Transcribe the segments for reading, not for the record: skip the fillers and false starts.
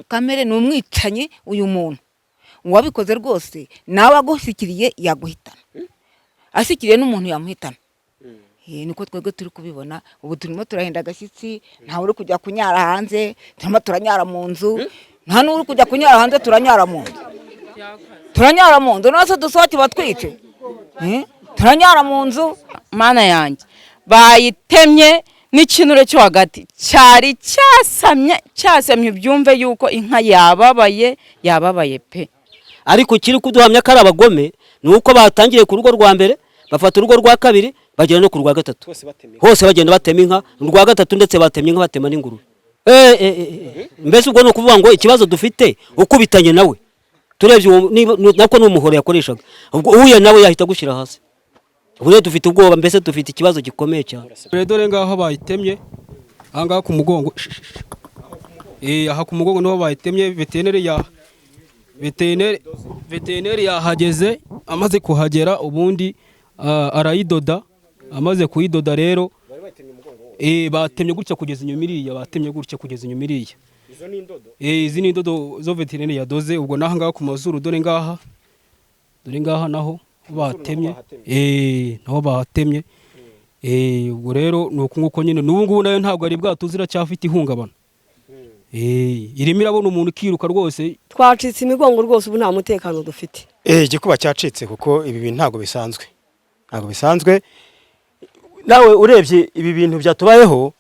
Kamere ni umwicanyi. Uyu muntu uwabikoze rwose nawe agushyikiriye yaguhitana, ashyikiriye n'umuntu yamuhitana. Niko twebwe turi kubibona. Ubu turimo turahinda agashyitsi, ntawe uri kujya kunyara hanze, turimo turanyara mu nzu. Nta n'uri kujya kunyara hanze, turanyara mu nzu, turanyara mu nzu. Nose dusohoke batwice? Turanyara mu nzu. Mana yanjye, bayitemye n'ikinure cyo hagati cyari cyasamye, cyasamye. Ubyumve yuko inka yababaye, yababaye pe. Ariko ikiri kuduhamya ko ari abagome ni uko batangiriye ku rugo rwa mbere, bafata urugo rwa kabiri, bagera no ku rwa gatatu, hose bagenda batema inka. Urwa gatatu ndetse batemye inka, batema n'ingurube. Mbese ubwo ni ukuvuga ngo ikibazo dufite, ukubitanye nawe, turebye uwo nako ni umuhoro yakoreshaga, ubwo uhuye nawe yahita agushyira hasi. Ubu rero dufite ubwoba, mbese dufite ikibazo gikomeye cyane. Dore ngaho bayitemye aha ngaha ku mugongo. Aha ku mugongo niho bayitemye. Veterineri yahageze. Amaze kuhagera ubundi arayidoda. Amaze kuyidoda rero, batemye gutya kugeza inyuma iriya, batemye gutya kugeza inyuma iriya. Izi ni indodo zo veterineri yadoze. Ubwo n'aha ngaha ku mazuru, dore ngaha, dore ngaha naho batemye, naho bahatemye. Ubwo rero ni uku nguko nyine. N'ubu ngubu nayo ntabwo ari bwatuze, iracyafite ihungabana. Irimo irabona umuntu ikiruka rwose. Twacitse imigongo rwose, ubu nta mutekano dufite. Igikuba cyacitse kuko ibi bintu ntabwo bisanzwe, ntabwo bisanzwe. Nawe urebye ibi bintu byatubayeho,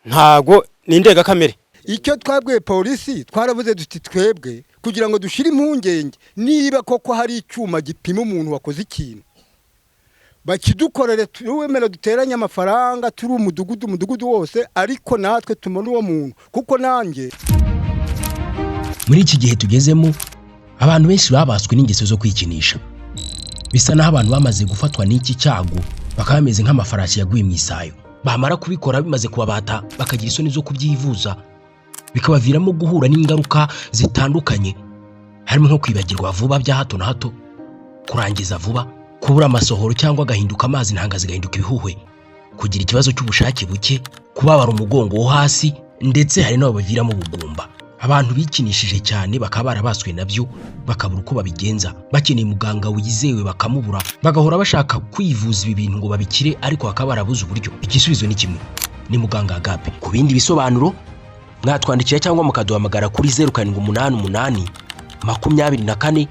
ntabwo ni indengakamere. Icyo twabwiye polisi, twaravuze duti: "Twebwe kugira ngo dushyire impungenge, niba koko hari icyuma gipima umuntu wakoze ikintu, bakidukorere, tuwemera duteranye amafaranga, turi umudugudu, umudugudu wose, ariko natwe tubone uwo muntu kuko nanjye." Muri iki gihe tugezemo, abantu benshi babaswe n'ingeso zo kwikinisha. Bisa naho abantu bamaze gufatwa n'iki cyago bakaba bameze nk'amafarashi yaguye mu isayo. Bamara kubikora bimaze kubabata, bakagira isoni zo kubyivuza, bikabaviramo guhura n'ingaruka zitandukanye, harimo nko kwibagirwa vuba bya hato na hato, kurangiza vuba, kubura amasohoro cyangwa agahinduka amazi, intanga zigahinduka ibihuhwe, kugira ikibazo cy'ubushake buke, kubabara umugongo wo hasi, ndetse hari n'abo baviramo ubugumba. Abantu bikinishije cyane bakaba barabaswe nabyo, bakabura uko babigenza, bakeneye muganga wizewe bakamubura, bagahora bashaka kwivuza ibi bintu ngo babikire, ariko bakaba barabuze uburyo. Igisubizo ni kimwe, ni muganga Agape. Ku bindi bisobanuro mwatwandikira cyangwa mukaduhamagara kuri 0788 24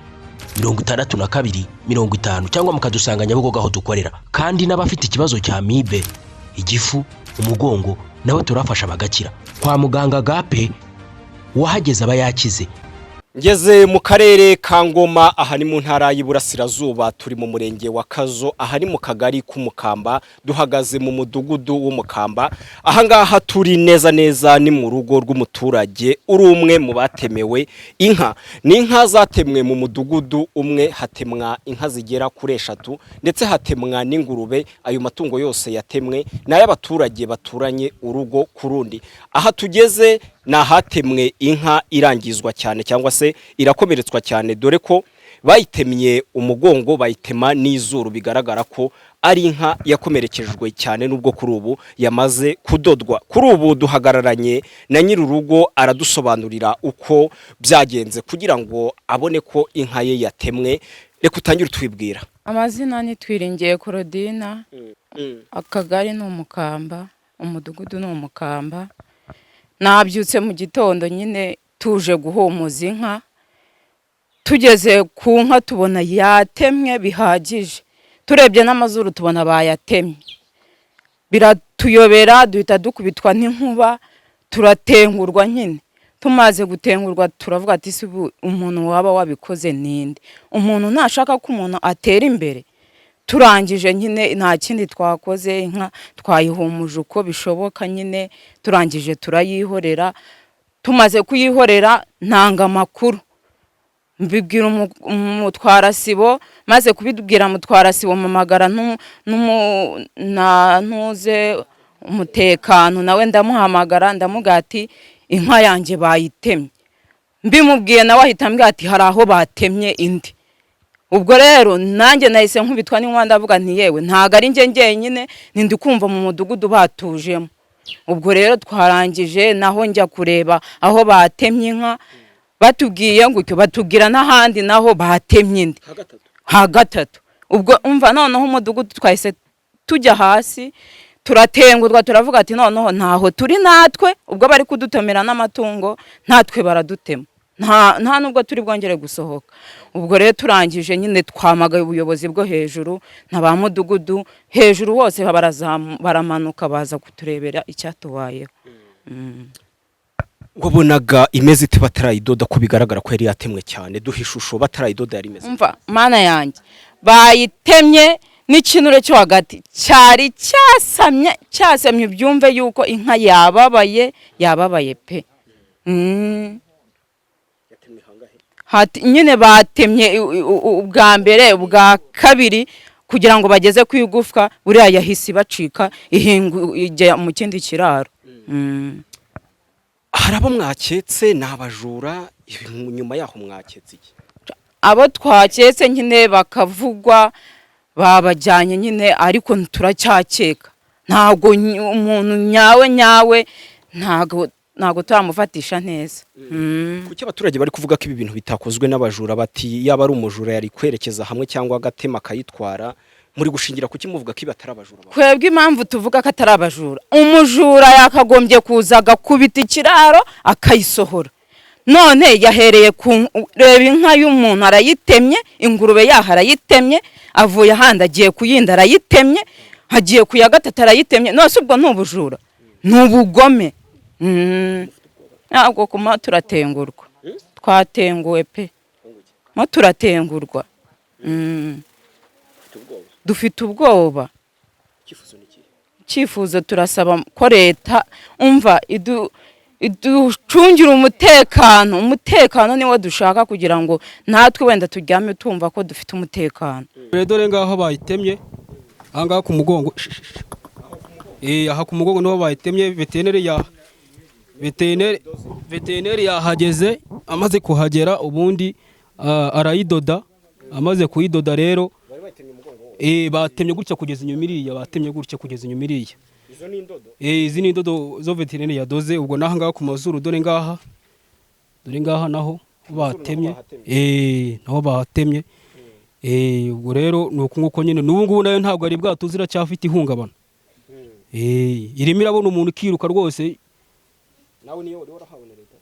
62 50, cyangwa mukadusanga Nyabugogo aho dukorera. Kandi n'abafite ikibazo cya amibe, igifu, umugongo, nabo turafasha bagakira. Kwa muganga Agape, uwahageze aba yakize. Ngeze mu karere ka Ngoma, aha ni mu ntara y'Iburasirazuba. Turi mu murenge wa Kazo, aha ni mu kagari k'Umukamba, duhagaze mu mudugudu w'Umukamba. Aha ngaha turi neza neza ni mu rugo rw'umuturage uri umwe mu batemewe inka. Ni inka zatemwe mu mudugudu umwe, hatemwa inka zigera kuri eshatu, ndetse hatemwa n'ingurube. Ayo matungo yose yatemwe ni ay'abaturage baturanye urugo ku rundi. Aha tugeze ni ahatemwe inka irangizwa cyane cyangwa se irakomeretswa cyane, dore ko bayitemye umugongo, bayitema n'izuru. Bigaragara ko ari inka yakomerekejwe cyane, nubwo kuri ubu yamaze kudodwa. Kuri ubu duhagararanye na nyir'urugo, aradusobanurira uko byagenze kugira ngo abone ko inka ye yatemwe. Reka utangire utwibwira. Amazina ni Twiringiye Korodina, akagari ni Umukamba, umudugudu ni Umukamba. Nabyutse mu gitondo nyine tuje guhumuza inka, tugeze ku nka tubona yatemwe bihagije, turebye n'amazuru tubona bayatemye, biratuyobera, duhita dukubitwa n'inkuba, turatengurwa nyine. Tumaze gutengurwa turavuga ati: "Si ubu umuntu waba wabikoze ninde? Umuntu ntashaka ko umuntu atera imbere." Turangije nyine nta kindi twakoze, inka twayihumuje uko bishoboka nyine, turangije turayihorera. Tumaze kuyihorera ntanga amakuru, mbibwira umutwarasibo. Maze kubibwira mutwarasibo, mpamagara na ntuze umutekano, nawe ndamuhamagara, ndamubwira ati: "Inka yanjye bayitemye." Mbimubwiye nawe ahita ambwira ati: "Hari aho batemye indi." Ubwo rero nanjye nahise nkubitwa n'inkuba, ndavuga nti: "Yewe, ntabwo ari njye njyenyine, ndi kumva mu mudugudu batujemo." Ubwo rero twarangije naho njya kureba aho batemye inka. Batubwiye gutyo, batubwira n'ahandi naho batemye indi ha gatatu. Ubwo umva, noneho umudugudu twahise tujya hasi, turatengurwa, turavuga ati noneho ntaho turi natwe. Ubwo bari kudutemera n'amatungo, natwe baradutema, nta nubwo turi bwongere gusohoka. Ubwo rero turangije nyine twamagaye ubuyobozi bwo hejuru na ba mudugudu hejuru hose, baramanuka baza kuturebera icyatubayeho. Wabonaga imeze ite batarayidoda, ko bigaragara ko yari yatemwe cyane? Duha ishusho, batarayidoda yari imeze ite? Umva mana yanjye, bayitemye n'ikinure cyo hagati cyari cyasamye, cyasamye. Ubyumve yuko inka yababaye, yababaye pe. Nyine batemye ubwa mbere, ubwa kabiri, kugira ngo bageze ku igufwa, buriya yahise ibacika, ihingu ijya mu kindi kiraro. Hari abo mwaketse ni abajura? Nyuma yaho mwaketse iki? Abo twaketse nyine bakavugwa babajyanye nyine, ariko turacyakeka, ntabwo umuntu nyawe nyawe ntabwo turamufatisha neza. Kuki abaturage bari kuvuga ko ibi bintu bitakozwe n'abajura? Bati yaba ari umujura yari kwerekeza hamwe cyangwa agatema akayitwara. Muri gushingira kuki muvuga ko ibi atari abajura? Twebwe impamvu tuvuga ko atari abajura, umujura yakagombye kuza agakubita ikiraro akayisohora. None yahereye ku reba inka y'umuntu arayitemye, ingurube yaho arayitemye, avuye ahandi agiye kuyinda arayitemye, agiye ku ya gatatu arayitemye. None se ubwo ni ubujura? Ni ubugome. Ntabwo kuma turatengurwa, twatenguwe pe, mo turatengurwa. Dufite ubwoba. Icyifuzo turasaba ko leta, umva, iducungira umutekano. Umutekano niwo dushaka, kugira ngo natwe wenda turyame tumva ko dufite umutekano. Dore ngaho bayitemye aha ngaha ku mugongo. Aha ku mugongo niho bayitemye. Veterineri ya veterineri yahageze. Amaze kuhagera, ubundi arayidoda. Amaze kuyidoda rero, batemye gutya kugeza inyuma iriya, batemye gutya kugeza inyuma iriya. Izi ni indodo zo veterineri yadoze. Ubwo naha ngaha ku mazuru, dore ngaha, dore ngaha naho batemye, naho bahatemye. Ubwo rero ni uku nguko nyine. N'ubu ngubu nayo ntabwo ari bwatuze, iracyafite ihungabana. Irimo irabona umuntu ikiruka rwose. Nawe niyo wari warahawe na leta?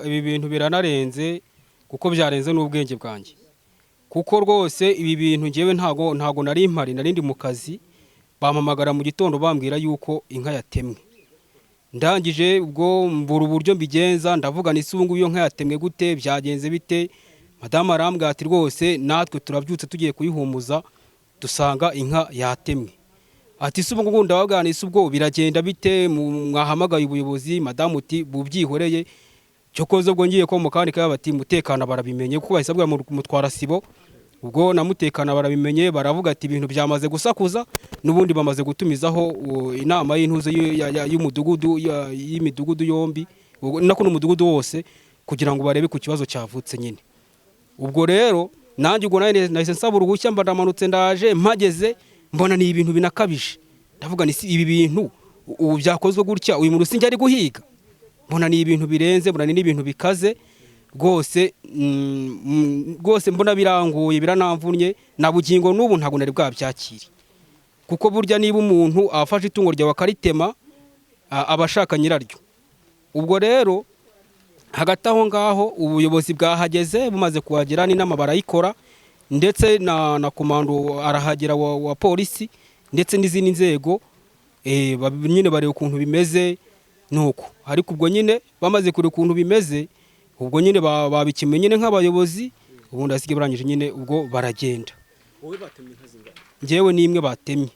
Ibi bintu biranarenze, kuko byarenze n'ubwenge bwanjye, kuko rwose ibi bintu ngewe ntago nari mpari, nari ndi mu kazi. Bampamagara mu gitondo bambwira yuko inka yatemwe. Ndangije ubwo mbura uburyo mbigenza, ndavuga nti ubu ngubu iyo nka yatemwe gute, byagenze bite? Madamu arambwira ati rwose natwe turabyutse tugiye kuyihumuza dusanga inka yatemwe. Ati se ubu ngubu, ndababwira nti se ubwo biragenda bite, mwahamagaye ubuyobozi? Madamu uti bubyihoreye. Cyokoze ubwo ngiye ko mu kandi kaba bati mutekano barabimenye, kuko bahise babwira mutwara sibo. Ubwo na mutekano barabimenye, baravuga ati ibintu byamaze gusakuza, n'ubundi bamaze gutumizaho inama y'intuze y'umudugudu, y'imidugudu yombi, ubwo nako n'umudugudu wose, kugira ngo barebe ku kibazo cyavutse nyine. Ubwo rero nanjye ubwo nahise nsaba uruhushya, mba ndamanutse ndaje. Mpageze mbona ni ibintu binakabije, ndavuga ni si ibi bintu ubu byakozwe gutya, uyu muntu sinjya ari guhiga. Mbona ni ibintu birenze, mbona ni n'ibintu bikaze rwose. Rwose mbona birangoye, biranamvunnye. Na bugingo n'ubu ntabwo nari bwabyakire, kuko burya niba umuntu afashe itungo ryawe akaritema, aba ashaka nyiraryo. Ubwo rero hagati aho ngaho ubuyobozi bwahageze, bumaze kuhagera n'inama barayikora, ndetse na komando arahagera wa polisi, ndetse n'izindi nzego. Nyine bareba ukuntu bimeze nuko. Ariko ubwo nyine bamaze kureba ukuntu bimeze, ubwo nyine babikemuye nyine nk'abayobozi, ubundi hasigaye barangije nyine ubwo baragenda. Njyewe ni imwe batemye.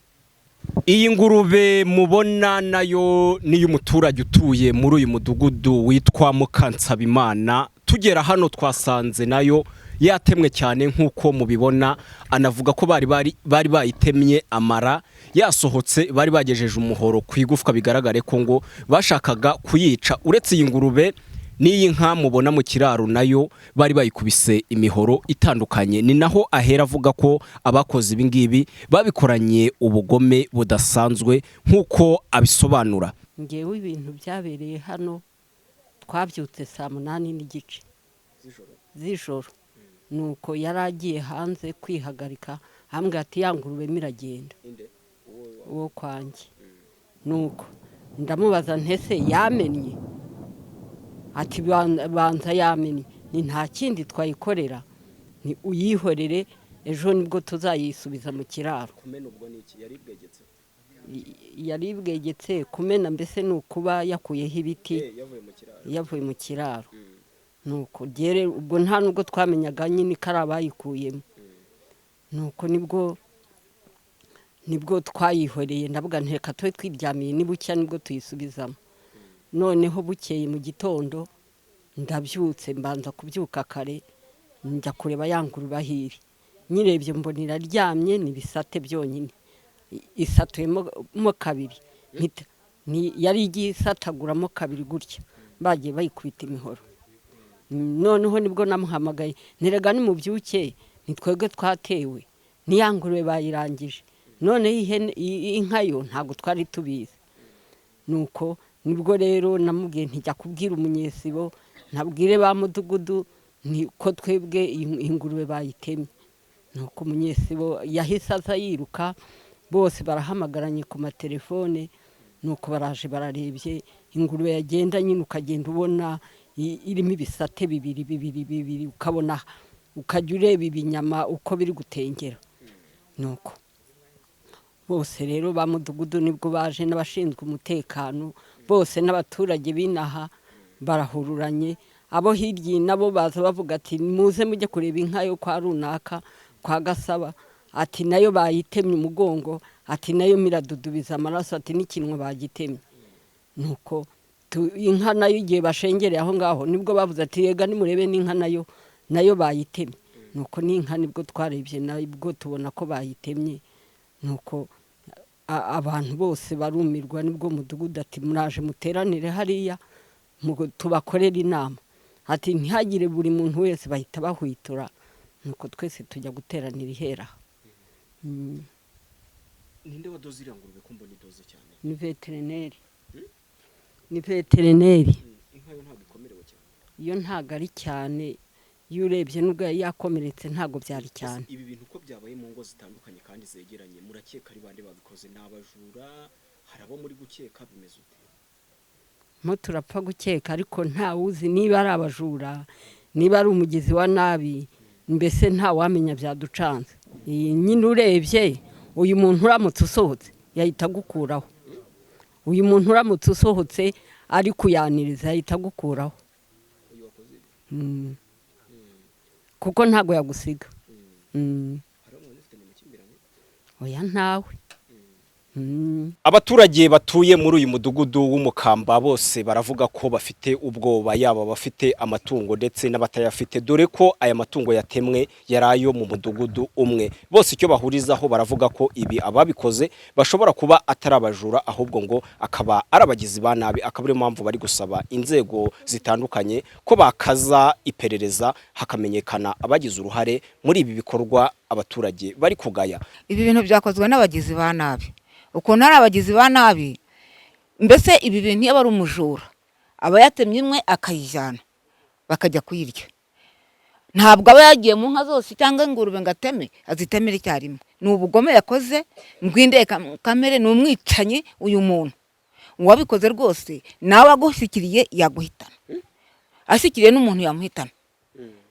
Iyi ngurube mubona nayo ni iy'umuturage utuye muri uyu mudugudu witwa Mukansabimana. Tugera hano twasanze nayo yatemwe cyane nk'uko mubibona. Anavuga ko bari bayitemye amara yasohotse, bari bagejeje umuhoro ku igufwa, bigaragare ko ngo bashakaga kuyica. Uretse iyi ngurube, n'iyi nka mubona mu kiraro nayo bari bayikubise imihoro itandukanye. Ni naho ahera avuga ko abakoze ibi ngibi babikoranye ubugome budasanzwe, nk'uko abisobanura. Ngewe ibintu byabereye hano Twabyutse saa 8:30 z'ijoro. Nuko yari agiye hanze kwihagarika, ambwira ati: "Ya ngurube miragenda." Uwo kwanjye. Nuko ndamubaza ntese yamennye? Ati: "Banza yamennye." Ni nta kindi twayikorera, ni uyihorere, ejo nibwo tuzayisubiza mu kiraro. Kumena ubwo ni iki? Yari bwegetse? Yari bwegetse. Kumena mbese ni ukuba yakuyeho ibiti. Yavuye mu kiraro. Yavuye mu kiraro. Nuko gere ubwo nta nubwo twamenyaga nyine ko ari abayikuyemo. Nuko nibwo twayihoreye. Ndavuga nti: "Reka tube twiryamiye, nibucya nibwo tuyisubizamo." Noneho bukeye mu gitondo ndabyutse, mbanza kubyuka kare, njya kureba ya ngurube aho iri. Nyirebye mbona iraryamye, ni ibisate byonyine, isatuyemo mo kabiri. Yari igiye isataguramo kabiri gutya, bagiye bayikubita imihoro. Noneho nibwo namuhamagaye ntirega nimubyuke, ni twebwe twatewe, niya ngurube bayirangije. Noneho inka yo ntabwo twari tubizi. Nuko nibwo rero namubwiye ntijya kubwira umunyesibo, ntabwire ba mudugudu ni ko twebwe ingurube bayitemye. Nuko umunyesibo yahise aza yiruka, bose barahamagaranye ku matelefone. Nuko baraje, bararebye ingurube yagenda nyine, ukagenda ubona irimo ibisate bibiri bibiri bibiri, ukabona ukajya ureba ibinyama uko biri gutengera. Nuko bose rero ba mudugudu nibwo baje, n'abashinzwe umutekano bose, n'abaturage b'inaha barahururanye. Abo hirya nabo baza bavuga ati: "Muze mujye kureba inka yo kwa runaka, kwa Gasaba." Ati: "Nayo bayitemye umugongo." Ati: "Nayo miradudubiza amaraso." Ati: "N'ikinwa bagitemye." Nuko inka nayo igihe bashengereye aho ngaho, nibwo bavuze ati: "Yega nimurebe n'inka nayo bayitemye." Nuko n'inka nibwo twarebye, nabwo tubona ko bayitemye. Nuko abantu bose barumirwa. Nibwo mudugudu ati: "Muraje muteranire hariya tubakorere inama." Ati: "Ntihagire buri muntu wese bahita bahwitura." Nuko twese tujya guteranira ihera. Ninde wadoze iriya ngurube ko mbona idoze cyane? Ni veterineri, ni veterineri. Inka yo ntabwo ikomerewe cyane? Iyo ntabwo ari cyane. Iyo urebye nubwo yari yakomeretse, ntabwo byari cyane. Ibi bintu uko byabaye mu ngo zitandukanye kandi zegeranye, murakeka ari bande babikoze? Ni abajura? Hari abo muri gukeka? Bimeze ute? Mo turapfa gukeka, ariko ntawuzi niba ari abajura, niba ari umugizi wa nabi, mbese ntawamenya, byaducanze. Iyi nyine urebye uyu muntu uramutse usohotse yahita agukuraho. Uyu muntu uramutse usohotse ari kuyaniriza yahita agukuraho, kuko ntabwo yagusiga. Oya, ntawe. Abaturage batuye muri uyu mudugudu w'Umukamba bose baravuga ko bafite ubwoba, yaba abafite amatungo ndetse n'abatayafite, dore ko aya matungo yatemwe yari ayo mu mudugudu umwe. Bose icyo bahurizaho, baravuga ko ibi ababikoze bashobora kuba atari abajura, ahubwo ngo akaba ari abagizi ba nabi. Akaba ariyo mpamvu bari gusaba inzego zitandukanye ko bakaza iperereza, hakamenyekana abagize uruhare muri ibi bikorwa abaturage bari kugaya. Ibi bintu byakozwe n'abagizi ba nabi. Ukuntu ari abagizi ba nabi, mbese ibi bintu iyo aba ari umujura aba yatemye imwe akayijyana bakajya kuyirya. Ntabwo aba yagiye mu nka zose cyangwa ingurube ngo ateme, azitemere icyarimwe. Ni ubugome yakoze kamere, ni umwicanyi uyu muntu uwabikoze rwose. Nawe agushyikiriye yaguhitana, ashyikiriye n'umuntu yamuhitana.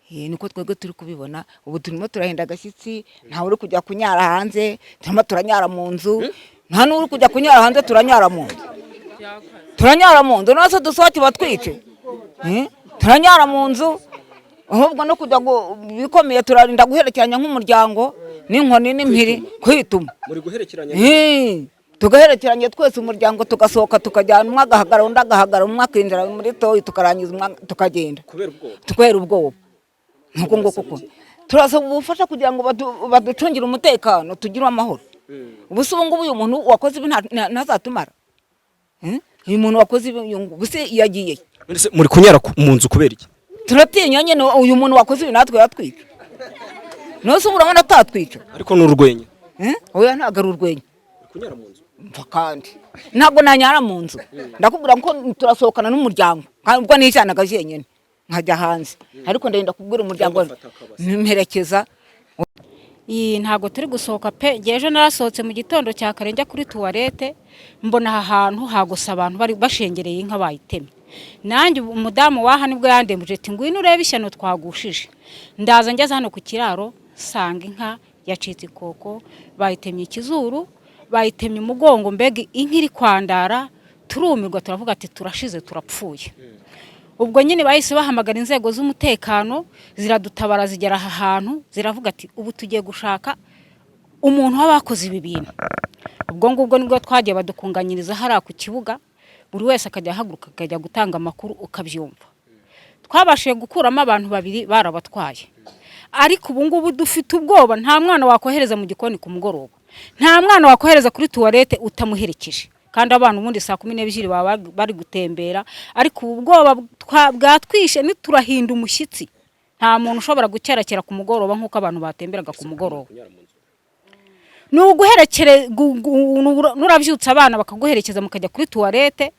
Niko twebwe turi kubibona. Ubu turimo turahinda agashyitsi, ntawe uri kujya kunyara hanze, turimo turanyara mu nzu. Nta n'uri kujya kunyara hanze, turanyara mu nzu, turanyara mu nzu. Nose dusohoke batwice? Turanyara mu nzu. Ahubwo no kujya bikomeye, turarinda guherekeranya nk'umuryango n'inkoni n'impiri kwituma. Muri guherekeranya? Tugaherekeranya twese umuryango, tugasohoka tukajyana, umwe agahagarara, undi agahagarara, umwe akinjira muri toyi, tukarangiza tukagenda. Kubera ubwoba? Kubera ubwoba. Nuko nguko uko turasaba ubufasha kugira ngo baducungire umutekano, tugire amahoro. Ubu se ubu ngubu uyu muntu wakoze ibi ntazatumara? Uyu muntu wakoze ibi uyu ngubu se yagiye he? None se muri kunyara mu nzu kubera iki? Turatinya nyine. Uyu muntu wakoze ibi natwe yatwica. Nose ubu urabona atatwica? Ariko ni urwenya. Oya, ntabwo ari urwenya. Kunyara mu nzu? Mva kandi ntabwo nanyara mu nzu, ndakubwira ko turasohokana n'umuryango, kandi ubwo nijyanaga jenyine nkajya hanze, ariko ndagenda kubwira umuryango mperekeza. Iyi ntabwo turi gusohoka pe. Njye ejo narasohotse mu gitondo cya kare njya kuri tuwarete, mbona aha hantu hagose abantu bari bashengereye inka bayitemye. Nanjye ubu umudamu waha nibwo yandembuje ati: "Ngwino urebe ishyano twagushije." Ndaza, ngeze hano ku kiraro sanga inka yacitse ikoko, bayitemye ikizuru, bayitemye umugongo, mbega inka iri kwandara. Turumirwa, turavuga ati: "Turashize, turapfuye." Ubwo nyine bahise bahamagara inzego z'umutekano, ziradutabara, zigera aha hantu, ziravuga ati: "Ubu tugiye gushaka umuntu w'abakoze ibi bintu." Ubwo ngubwo nibwo twagiye, badukunganyiriza hariya ku kibuga, buri wese akajya ahaguruka akajya gutanga amakuru ukabyumva. Twabashije gukuramo abantu babiri, barabatwaye, ariko ubu ngubu dufite ubwoba. Nta mwana wakohereza mu gikoni ku mugoroba, nta mwana wakohereza kuri tuwarete utamuherekeje, kandi abana ubundi saa 12 baba bari gutembera. Ariko ubu bwoba bwatwishe, niturahinda umushyitsi. Nta muntu ushobora gukerakera ku mugoroba nk'uko abantu batemberaga ku mugoroba. Ni uguherekere, nurabyutsa abana bakaguherekeza mukajya kuri tuwarete,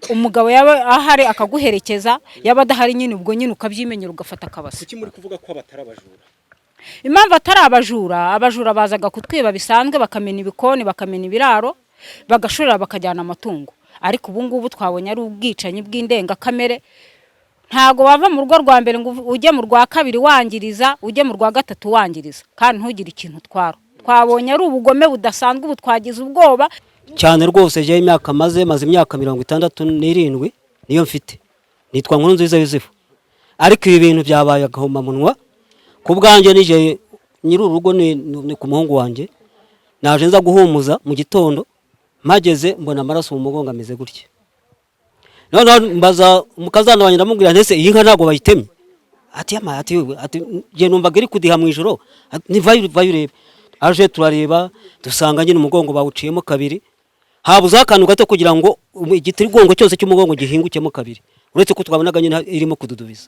umugabo yaba ahari akaguherekeza, yaba adahari nyine ubwo nyine ukabyimenyera, ugafata akabase. Kuki muri kuvuga ko batari abajura? Impamvu atari abajura, abajura bazaga kutwiba bisanzwe, bakamena ibikoni, bakamena ibiraro, bagashorera, bakajyana amatungo. Ariko ubu ngubu twabonye ari ubwicanyi bw'indengakamere. Ntago wava mu rugo rwa mbere ngo ujye mu rwa kabiri wangiriza, ujye mu rwa gatatu wangiriza, kandi ntugire ikintu utwara. Twabonye ari ubugome budasanzwe. Ubu twagize ubwoba. Cyane rwose. Jewe imyaka maze imyaka 67 niyo mfite. Nitwa Nkuru Nziza Yusufu. Ariko ibi bintu byabaye agahomamunwa ku bwanjye. Nije nyiri urugo, ni ku muhungu wanjye. Naje nza guhumuza mu gitondo, mpageze mbona amaraso mu mugongo ameze gutya. Noneho mbaza umukazana wanjye, ndamubwira nti: "Ese iyi nka ntabwo bayitemye?" Ati: "Ama," ati: "Njye numvaga iri kudiha mu ijoro." Ati: "Ni vayo urebe." Aje turareba, dusanga nyine umugongo bawuciyemo kabiri, habuzeho akantu gato kugira ngo igitirigongo cyose cy'umugongo gihingukemo kabiri, uretse ko twabonaga nyine irimo kududubiza.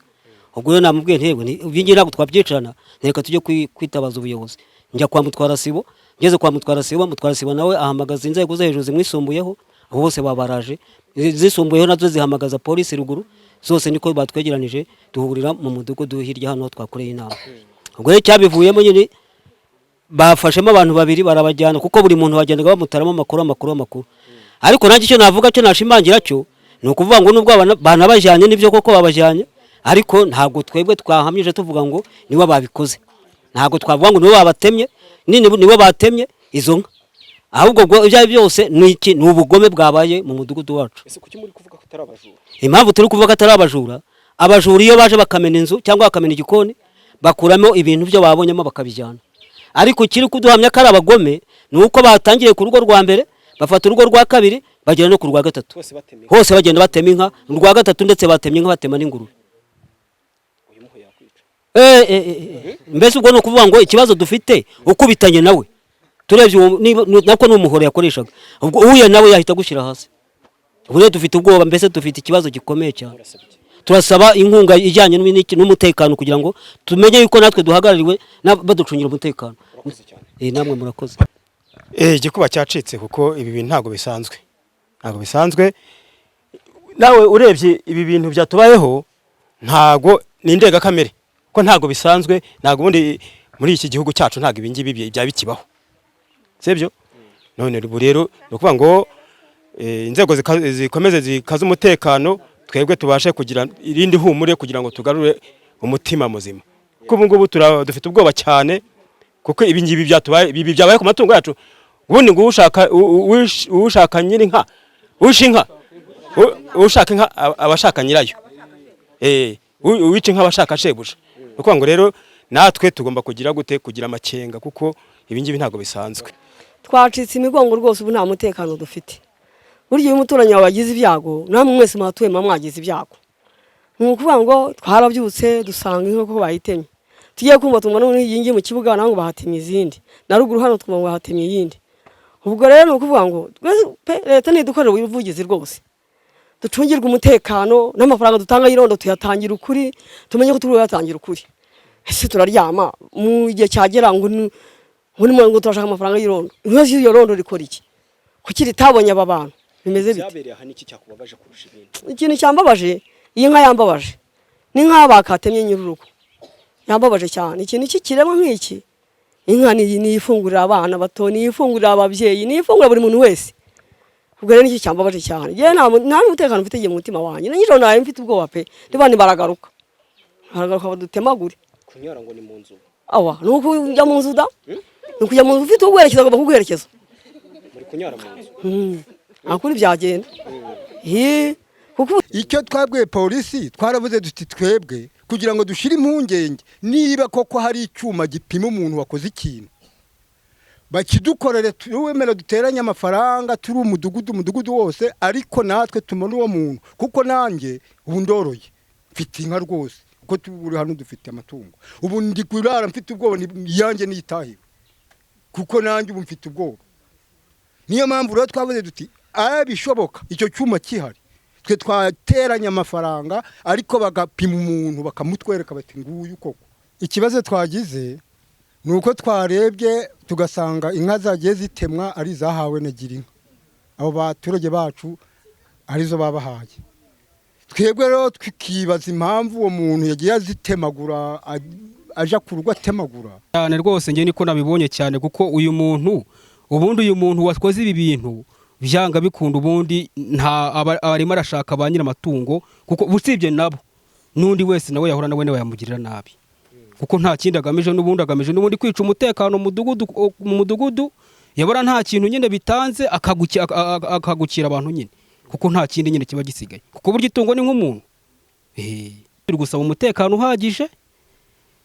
Ubwo rero namubwiye ntego ibi ngibi ntabwo twabyicarana, reka tujye kwitabaza ubuyobozi. Njya kwa Mutwara Sibo. Ngeze kwa Mutwara Sibo, Mutwara Sibo nawe ahamagaza inzego zo hejuru zimwisumbuyeho. Abo bose babaraje, zisumbuyeho nazo zihamagaza polisi ruguru. Zose niko batwegeranije, duhurira mu mudugudu hirya hano aho twakoreye inama. Ubwo rero cyabivuyemo nyine, bafashemo abantu babiri barabajyana, kuko buri muntu bagendaga bamutaramo amakuru, amakuru, amakuru. Ariko nanjye icyo navuga cyo nashimangira cyo ni ukuvuga ngo nubwo banabajyanye, nibyo koko babajyanye, ariko ntabwo twebwe twahamije tuvuga ngo nibo babikoze. Ntabwo twavuga ngo nibo babatemye, nibo batemye izo nka. Ahubwo ubwo ibyo ari byo byose ni iki? Ni ubugome bwabaye mu mudugudu wacu. Ese kuki muri kuvuga ko atari abajura? Impamvu turi kuvuga ko atari abajura, abajura iyo baje bakamena inzu cyangwa bakamena igikoni, bakuramo ibintu byo babonyemo bakabijyana. Ariko ikiri kuduhamya ko ari abagome ni uko batangiriye ku rugo rwa mbere, bafata urugo rwa kabiri, bagera no ku rwa gatatu. Bose batema? Hose bagenda batema inka. Urwa gatatu ndetse batemye inka, batema n'ingurube. Uyu muho yakwica. Mbese ubwo ni ukuvuga ngo ikibazo dufite, ukubitanye nawe, turebye uwo nako ni umuhoro yakoreshaga, ubwo uhuye nawe yahita agushyira hasi. Ubu rero dufite ubwoba, mbese dufite ikibazo gikomeye cyane. Murasaba iki? Turasaba inkunga ijyanye n'umutekano kugira ngo tumenye yuko natwe duhagarariwe baducungira umutekano. Urakoze cyane. Namwe murakoze. Igikuba cyacitse kuko ibi bintu ntabwo bisanzwe, ntabwo bisanzwe. Nawe urebye ibi bintu byatubayeho, ntabwo ni indengakamere, ko ntabwo bisanzwe. Ntabwo ubundi muri iki gihugu cyacu ntabwo ibi ngibi byaba bikibaho, sibyo? None ubu rero ni ukuvuga ngo inzego zikomeze zikaze umutekano, twebwe tubashe kugira irindi humure kugira ngo tugarure umutima muzima, kuko ubu ngubu dufite ubwoba cyane, kuko ibi ngibi byatubaye, ibi byabaye ku matungo yacu. Ubundi ngo ushaka ushaka nyiri inka, usha inka, ushaka inka aba ashaka nyirayo, uwica inka aba ashaka shebuja. Ni ukuvuga ngo rero natwe tugomba kugira gute? Kugira amakenga, kuko ibi ngibi ntabwo bisanzwe. Twacitse imigongo rwose, ubu nta mutekano dufite. Burya iyo umuturanyi wawe agize ibyago, namwe mwese muhatuye muba mwagize ibyago. Ni ukuvuga ngo twarabyutse dusanga inka ko bayitemye, tugiye kumva tumva noneho iyi ngiyi mu kibuga naho ngo bahatemye izindi, na ruguru hano twumva ngo bahatemye iyindi. Ubwo rero ni ukuvuga ngo twese pe, leta ntidukorera ubuvugizi rwose, ducungirwe umutekano, n'amafaranga dutanga y'irondo tuyatangira ukuri, tumenye ko turi kuyatangira ukuri. Ese turaryama mu gihe cyagera ngo ngo turashaka amafaranga y'irondo? Inka z'iyo rondo rikora iki? Kuki ritabonye aba bantu? Bimeze bite? Byabereye aha niki cyakubabaje kurusha ibindi? Ikintu cyambabaje, iyi nka yambabaje, ni nk'aho bakatemye nyir'urugo, yambabaje cyane. Ikintu cy'ikiremwa nk'iki, inka ni ifungurira abana bato, ni ifungurira ababyeyi, ni ifungurira buri muntu wese. Ubwo rero nicyo cyambabaje cyane. Yewe, nta n'umutekano mfite igihe mu mutima wanjye. Na nijoro naraye mfite ubwoba pe. Niba baragaruka, baragaruka badutemagure. Kunyara ngo ni mu nzu? Awa, ni ukujya mu nzu da, ni ukujya mu nzu ufite uguherekeza, agomba kuguherekeza. Muri kunyara mu nzu? Nta kundi byagenda. Kuko Icyo twabwiye polisi, twaravuze duti twebwe kugira ngo dushyire impungenge, niba koko hari icyuma gipima umuntu wakoze ikintu, bakidukorere, wemera duteranye amafaranga, turi umudugudu, umudugudu wose, ariko natwe tubone uwo muntu, kuko nanjye ubu ndoroye, mfite inka rwose, kuko turi hano dufite amatungo. Ubu ndi kurara mfite ubwoba, iyanjye niyitahiwe, kuko nanjye ubu mfite ubwoba. Niyo mpamvu rero twavuze duti abishoboka icyo cyuma gihari, twe twateranya amafaranga, ariko bagapima umuntu, bakamutwereka bati nguyu koko. Ikibazo twagize ni uko twarebye tugasanga inka zagiye zitemwa ari izahawe na Girinka, abo baturage bacu arizo babahaye. Twebwe rero tukibaza impamvu uwo muntu yagiye azitemagura, aja ku rugo atemagura. Cyane rwose, njye niko nabibonye cyane, kuko uyu muntu ubundi, uyu muntu wakoze ibi bintu, byanga bikunda ubundi nta arimo arashaka ba nyir'amatungo, kuko usibye nabo n'undi wese nawe yahura nawe nawe yamugirira nabi, kuko nta kindi agamije n'ubundi, agamije n'ubundi kwica umutekano mu mudugudu. Yabona nta kintu nyine bitanze, akagukira abantu nyine, kuko nta kindi nyine kiba gisigaye, kuko burya itungo ni nk'umuntu. Turi gusaba umutekano uhagije,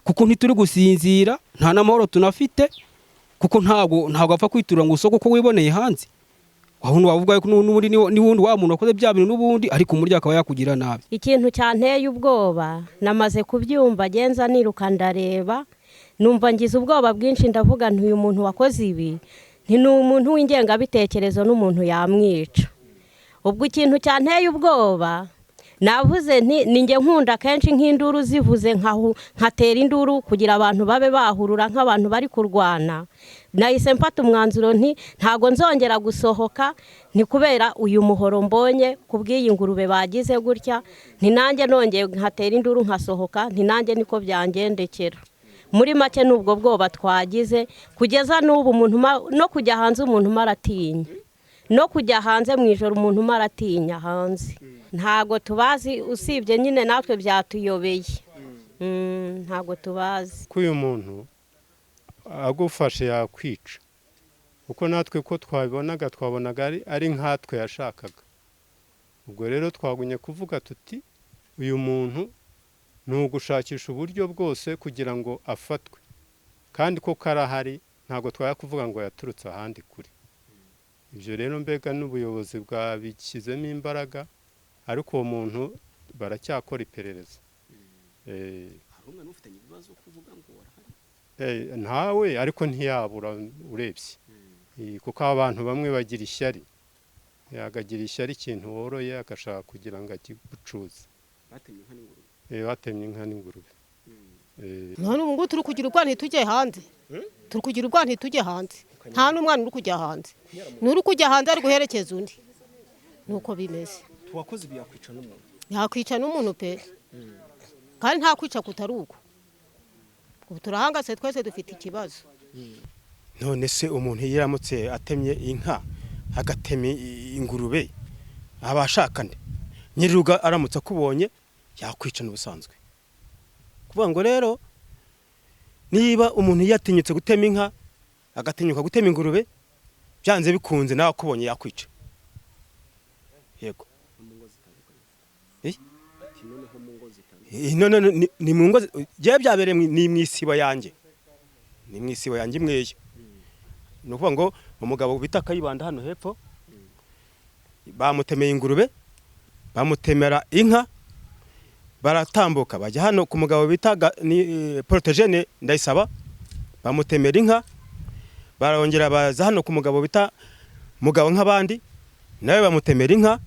kuko ntituri gusinzira, nta n'amahoro tunafite, kuko ntabwo apfa kwiturira ngo usoko uko wiboneye hanze. Aho wavuga ko n'ubundi n'ubundi wa muntu wakoze bya bintu n'ubundi, ariko umurya akaba yakugira nabi. Ikintu cyanteye ubwoba, namaze kubyumva genza niruka ndareba, numva ngize ubwoba bwinshi. Ndavuga nti uyu muntu wakoze ibi nti ni umuntu w'ingengabitekerezo, n'umuntu yamwica. Ubwo ikintu cyanteye ubwoba, navuze nti ninjye nkunda kenshi nk'induru zivuze, nkatera induru kugira abantu babe bahurura nk'abantu bari kurwana. Nahise mfata umwanzuro nti ntago nzongera gusohoka, ni kubera uyu muhoro mbonye ku bw'iyi ngurube bagize gutya. Nti nanjye nongeye nkatera induru nkasohoka, nti nanjye niko byangendekera. Muri make ni ubwo bwoba twagize kugeza n'ubu. Umuntu no kujya hanze umuntu aratinya, no kujya hanze mu ijoro umuntu aratinya hanze. Ntago tubazi, usibye nyine natwe byatuyobeye. Ntago tubazi. Ko uyu muntu agufashe yakwica, kuko natwe ko twabibonaga, twabonaga ari nkatwe yashakaga. Ubwo rero twagumye kuvuga tuti uyu muntu ni ugushakisha uburyo bwose kugira ngo afatwe, kandi ko karahari, ntabwo twaya kuvuga ngo yaturutse ahandi kure. Ibyo rero mbega n'ubuyobozi bwabishyizemo imbaraga, ariko uwo muntu baracyakora iperereza. Hari umwana ufitanye ibibazo kuvuga ngo warahari? Ntawe, ariko ntiyabura urebye. Kuko abantu bamwe bagira ishyari, akagira ishyari ikintu woroye, agashaka kugira ngo akigucuze. Batemye inka n'ingurube? Batemye inka n'ingurube. None ubu ngubu turi kugira ubwoba ntitujye hanze, turi kugira ubwoba ntitujye hanze. Nta n'umwana uri kujya hanze, n'uri kujya hanze ari guherekeza undi, nuko bimeze. Uwakoze ibi yakwica n'umuntu? Yakwica n'umuntu pe, kandi nta kwica kutari uko. Ubu turahangase twese, dufite ikibazo. None se umuntu iyo yaramutse atemye inka, agatema ingurube, aba ashaka nde? Nyir'urugo aramutse akubonye yakwica n'ubusanzwe. Kuvuga ngo rero niba umuntu yatinyutse gutema inka, agatinyuka gutema ingurube, byanze bikunze nawe akubonye yakwica, yego. Eh? No, no, no, ni mu ngo jewe byabereye ni mu isibo yanjye, ni mu isibo yanjye imweyo. Ni ukuvuga ngo umugabo bita Kayibanda hano hepfo bamutemeye ingurube, bamutemera inka, baratambuka bajya hano ku mugabo bita ni Protogene Ndayisaba, bamutemera inka, barongera baza hano ku mugabo bita Mugabo nk'abandi, nawe bamutemera inka.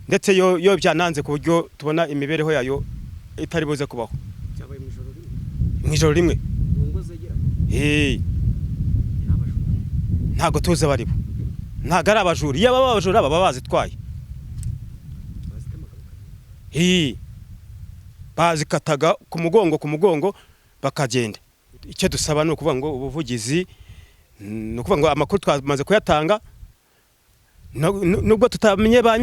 Ndetse yo byananze ku buryo tubona imibereho yayo itari buze kubaho. Byabaye mu ijoro rimwe? Mu ijoro rimwe. Mu ngo zegeranye? Eh. Ntabwo tuzi abaribo. Ntabwo ari abajura. Iyo baba abajura baba bazitwaye, bazikataga ku mugongo, ku mugongo bakagenda. Icyo dusaba ni ukuvuga ngo ubuvugizi, ni ukuvuga ngo amakuru twamaze kuyatanga, nubwo tutamenye ba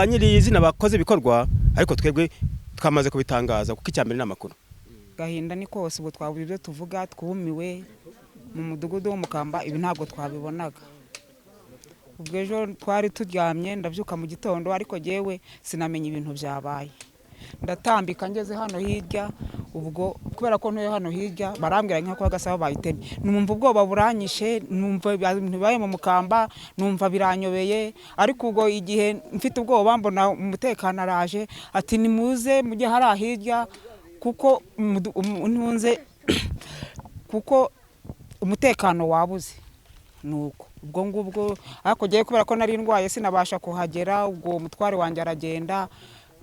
nyiri izina bakoze ibikorwa, ariko twebwe twamaze kubitangaza, kuko icya mbere ni amakuru. Gahinda ni kose, ubwo twabura ibyo tuvuga, twumiwe mu mudugudu w'Umukamba. Ibi ntabwo twabibonaga. Ubwo ejo twari turyamye, ndabyuka mu gitondo, ariko jyewe sinamenya ibintu byabaye. Ndatambika ngeze hano hirya, ubwo kubera ko ntuye hano hirya, barambwira nka ko Gasabo bayitemye. Numva ubwoba buranyishe, numva ibintu bibaye mu Mukamba, numva biranyobeye. Ariko ubwo igihe mfite ubwoba, mbona umutekano araje, ati: "Nimuze mujye hariya hirya, kuko ntunze, kuko umutekano wabuze." Nuko ubwo ngubwo, ariko ngewe kubera ko nari ndwaye sinabasha kuhagera. Ubwo umutware wanjye aragenda.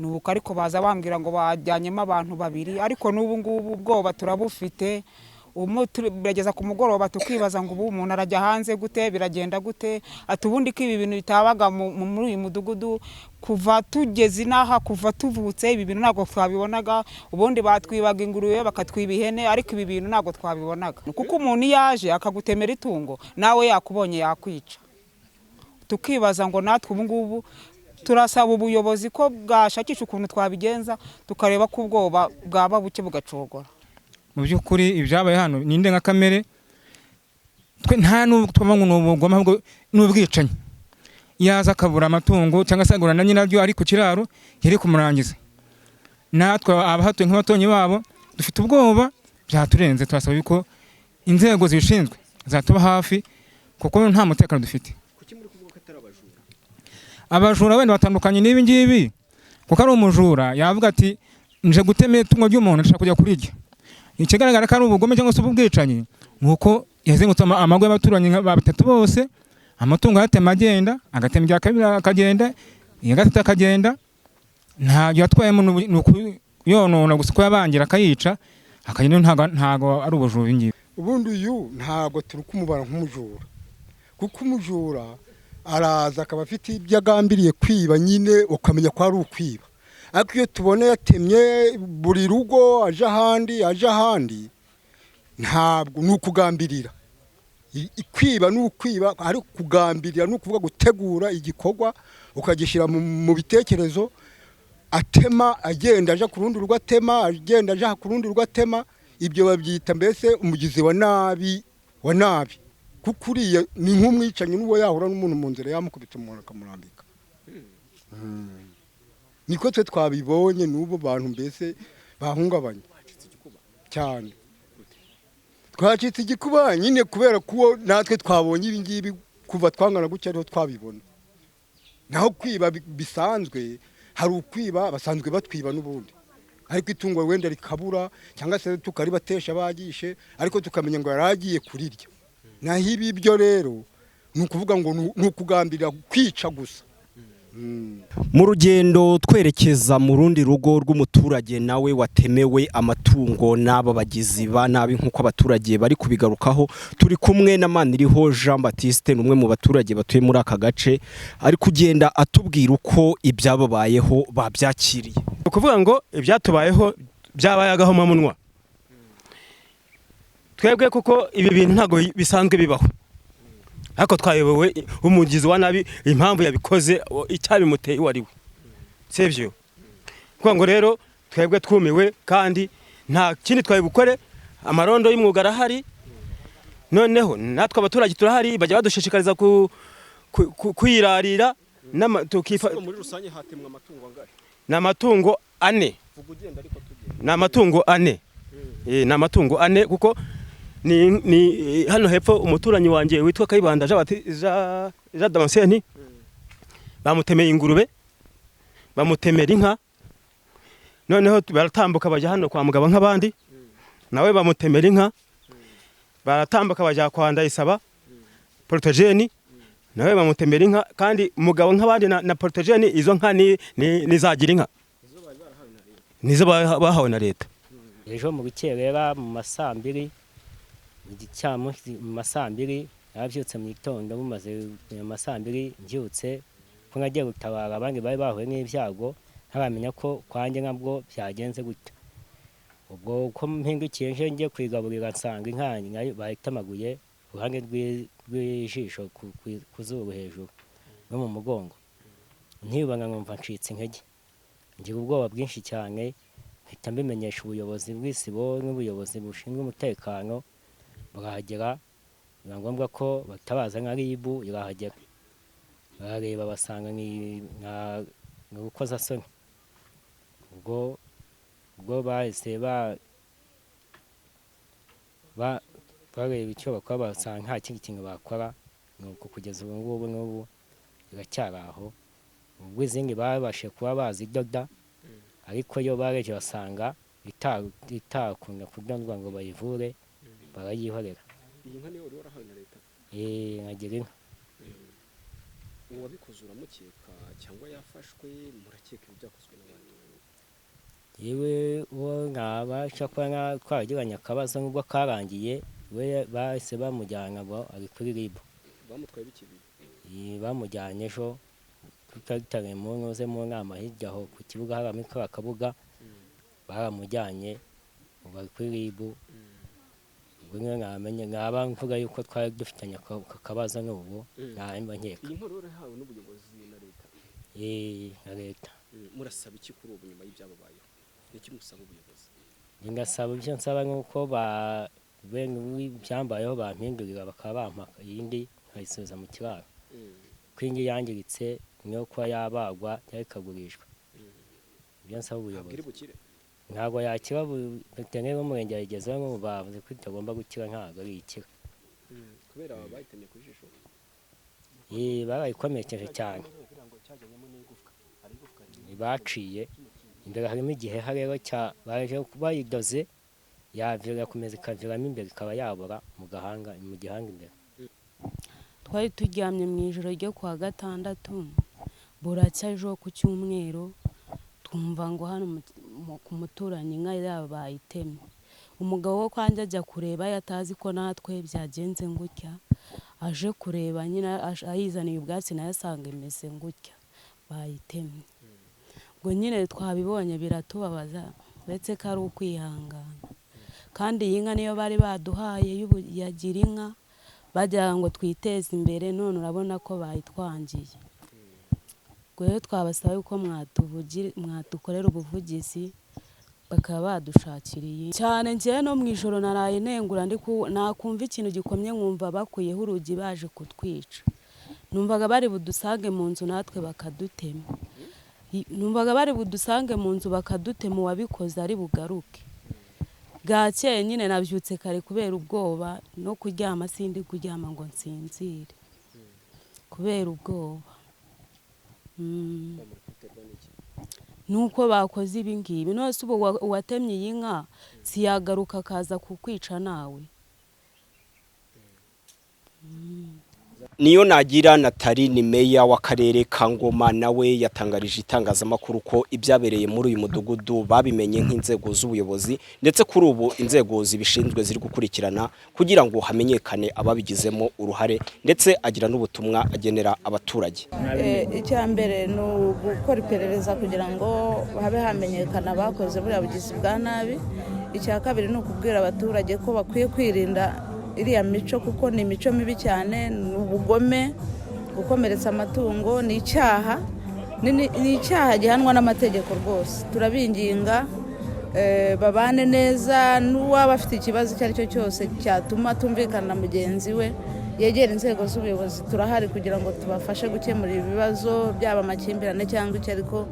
Nuko ariko baza bambwira ngo bajyanyemo abantu babiri, ariko n'ubu ngubu ubwoba turabufite. Ubu birageza ku mugoroba tukibaza ngo ubu umuntu arajya hanze gute, biragenda gute? Ati ubundi ko ibi bintu bitabaga muri uyu mudugudu kuva tugeze inaha, kuva tuvutse, ibi bintu ntabwo twabibonaga. Ubundi batwibaga ingurube, bakatwiba ihene, ariko ibi bintu ntabwo twabibonaga, kuko umuntu iyo aje akagutemera itungo, nawe yakubonye yakwica. Tukibaza ngo natwe ubu ngubu turasaba ubuyobozi ko bwashakisha ukuntu twabigenza, tukareba ko ubwoba bwaba buke bugacogora. Mu by'ukuri ibyabaye hano ni indengakamere. Twe nta n'ubwo tuvuga ngo ni ubugome, ahubwo ni ubwicanyi. Yaza akabura amatungo cyangwa se agura na nyiraryo ari ku kiraro, yari kumurangiza. Natwe abahatuye nk'abaturanyi babo dufite ubwoba, byaturenze. Turasaba yuko inzego zibishinzwe zatuba hafi, kuko nta mutekano dufite. Abajura wenda batandukanye n'ibi ngibi, kuko ari umujura yavuga ati: "Nje gutema itungo ry'umuntu, ndashaka kujya kurirya." Ikigaragara ko ari ubugome cyangwa se ubwicanyi ni uko yazengurutse amago y'abaturanyi nka batatu bose, amatungo ayatema agenda, agatema irya kabiri akagenda, iya gatatu akagenda. Ntabyo yatwayemo, ni ukuyonona gusa, ko yabangira akayica akagenda. Ntabwo ari ubujura ibi ngibi. Ubundi uyu ntabwo turi kumubara nk'umujura, kuko umujura araza akaba afite ibyo agambiriye kwiba nyine, ukamenya ko ari ukwiba. Ariko iyo tubona yatemye buri rugo, aje ahandi, aje ahandi, ntabwo ni ukugambirira. Kwiba ni ukwiba, ariko kugambirira ni ukuvuga gutegura igikorwa ukagishyira mu bitekerezo. Atema agenda aja ku rundi rugo, atema agenda aja ku rundi rugo, atema, ibyo babyita mbese umugizi wa nabi, wa nabi, kuko uriya ni nk'umwicanyi. N'uwo yahura n'umuntu mu nzira yamukubita umuntu akamurambika. Niko twe twabibonye. N'ubu bantu mbese bahungabanye cyane, twacitse igikuba nyine, kubera ko natwe twabonye ibi ngibi kuva twangana gutya ariho twabibona. Naho kwiba bisanzwe, hari ukwiba basanzwe batwiba n'ubundi, ariko itungo wenda rikabura cyangwa se tukaribatesha bagishe, ariko tukamenya ngo yari agiye kurirya. Naho ibi byo rero ni ukuvuga ngo ni ukugambirira kwica gusa. Mu rugendo twerekeza mu rundi rugo rw'umuturage nawe watemewe amatungo n'aba bagizi ba nabi, nk'uko abaturage bari kubigarukaho, turi kumwe na Maniriho Jean Baptiste, ni umwe mu baturage batuye muri aka gace, ari kugenda atubwira uko ibyababayeho babyakiriye. Ni ukuvuga ngo ibyatubayeho byabaye agahomamunwa twebwe, kuko ibi bintu ntabwo bisanzwe bibaho. Ariko twayobewe umugizi wa nabi, impamvu yabikoze, icyabimuteye, uwo ari we, sibyo? Kuvuga ngo rero twebwe twumiwe, kandi nta kindi twabikore. Amarondo y'umwuga arahari, noneho natwe abaturage turahari, bajya badushishikariza kwirarira Muri rusange hatemwa amatungo angahe? Ni amatungo ane. Vuga ugenda, ariko tugenda. Ni amatungo ane. Ni amatungo ane, kuko ni hano hepfo umuturanyi wanjye witwa Kayibanda Jean Jean Damascene bamutemeye ingurube, bamutemera inka. Noneho baratambuka bajya hano kwa mugabo nk'abandi, nawe bamutemera inka. Baratambuka bajya kwa Ndayisaba Protogene, nawe bamutemera inka. Kandi mugabo nk'abandi na Protogene, izo nka ni zagira inka, nizo bahawe na leta. Ejo mu rukerera mu ma saa 2, mu gicamunsi mu ma saa 2. Nabyutse mu gitondo bumaze mu saa 2 mbyutse ko nagiye gutabara abandi bari bahuye n'ibyago, ntaramenya ko kwanjye nabwo byagenze gutya. Ubwo uko mpindukiye nje ngiye kwigaburira nsanga inka nayo bayitamaguye uruhande rw'ijisho ku zuru hejuru no mu mugongo. Ntibanga nkumva ncitse intege, ngira ubwoba bwinshi cyane, mpita mbimenyesha ubuyobozi bw'isibo n'ubuyobozi bushinzwe umutekano, burahagera. Biba ngombwa ko batabaza nka RIB irahagera, barareba basanga ni urukozasoni. Ubwo bahise bareba icyo bakora, basanga nta kindi kintu bakora, nuko kugeza ubu ngubu n'ubu biracyari aho. Ubwo izindi babashije kuba bazidoda, ariko yo barebye basanga itakunda kudodwa ngo bayivure, barayihorera. Iyi nka niyo wari warahawe na leta? Nkagira inka. Uwabikoze uramukeka cyangwa yafashwe? Murakeka ibi byakozwe n'abandi? Yewe uwo nabasha kuba twaragiranye akabazo nubwo karangiye, we bahise bamujyana ngo ari kuri RIB. Bamutwaye bikibi? Bamujyanye ejo tutari mu ntuze mu nama hirya aho ku kibuga haramo akabuga, baramujyanye ubu ari kuri RIB. Ubwo namenye nkaba mvuga yuko twari dufitanye akabazo n'ubu nahemba nkeka. Iyi nkuru warahawe n'ubuyobozi na leta? Na leta. Murasaba iki kuri ubu nyuma y'ibyababayeho? Niki musaba ubuyobozi? Ngasaba ibyo nsaba nuko byambayeho bampindurira bakaba bampa iyindi nkayisubiza mu kiraro. Ko indi yangiritse niyo kuba yabagwa cyangwa ikagurishwa. Ibyo nsaba ubuyobozi. Ntabwo yakira, veterineri w'umurenge yayigezeho ngo bavuze ko itagomba gukira, ntabwo ari ikira. Kubera bayitemye ku jisho? Barayikomerekeje cyane. Baciye imbere harimo igiheha rero baje bayidoze yavira kumeza ikaviramo imbere ikaba yabora mu gahanga, mu gihanga imbere. Twari turyamye mu ijoro ryo kuwa gatandatu buracya ejo ku cyumweru, twumva ngo hano ku muturanyi inka yabo bayitemye. Umugabo wo kwanjye ajya kureba yatazi ko natwe byagenze ngutya, aje kureba nyine ayizaniye ubwatsi nayo asanga imeze ngutya bayitemye. Ubwo nyine twabibonye biratubabaza, uretse ko ari ukwihangana. Kandi iyi nka niyo bari baduhaye yagira inka bagira ngo twiteze imbere, none urabona ko bayitwangiye. Ubwo rero twabasaba yuko mwadukorera ubuvugizi bakaba badushakira iyi. Cyane njyewe no mu ijoro naraye nengura, nakumva ikintu gikomye nkumva bakuyeho urugi baje kutwica. Numvaga bari budusange mu nzu natwe bakadutema. Numvaga bari budusange mu nzu bakadutema, uwabikoze ari bugaruke. Bwakeye nyine nabyutse kare kubera ubwoba, no kuryama sindi kuryama ngo nsinzire kubera ubwoba. Nuko bakoze ibi ngibi, none se ubu uwatemye iyi nka siyagaruka akaza kukwica nawe? Niyo nagira Natali ni meya w'akarere ka Ngoma, nawe yatangarije itangazamakuru ko ibyabereye muri uyu mudugudu babimenye nk'inzego z'ubuyobozi, ndetse kuri ubu inzego zibishinzwe ziri gukurikirana kugira ngo hamenyekane ababigizemo uruhare, ndetse agira n'ubutumwa agenera abaturage. Icya mbere ni ugukora iperereza kugira ngo habe hamenyekana abakoze buriya bugizi bwa nabi. Icya kabiri ni ukubwira abaturage ko bakwiye kwirinda iriya mico, kuko ni imico mibi cyane, ni ubugome, gukomeretsa amatungo ni icyaha, ni icyaha gihanwa n'amategeko rwose. Turabinginga babane neza, n'uwaba afite ikibazo icyo ari cyo cyose cyatuma atumvikana na mugenzi we yegera inzego z'ubuyobozi, turahari kugira ngo tubafashe gukemura ibibazo byaba amakimbirane cyangwa icyo, ariko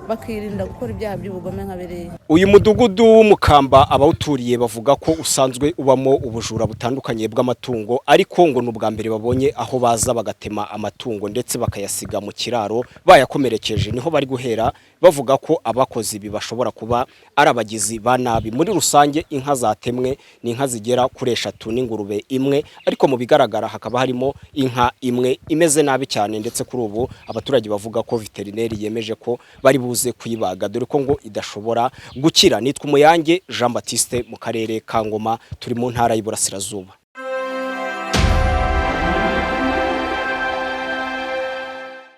bakirinda gukora ibyaha by'ubugome nka biriya. Uyu mudugudu w'Umukamba abawuturiye bavuga ko usanzwe ubamo ubujura butandukanye bw'amatungo, ariko ngo ni ubwa mbere babonye aho baza bagatema amatungo ndetse bakayasiga mu kiraro bayakomerekeje. Niho bari guhera bavuga ko abakozi ibi bashobora kuba ari abagizi ba nabi. Muri rusange inka zatemwe ni inka zigera kuri 3 n'ingurube imwe, ariko mu bigaragara hakaba harimo inka imwe imeze nabi cyane, ndetse kuri ubu abaturage bavuga ko veterineri yemeje ko bari buze kuyibaga dore ko ngo idashobora gukira. Nitwa Umuyange Jean Baptiste mu karere ka Ngoma, turi mu ntara y'Iburasirazuba.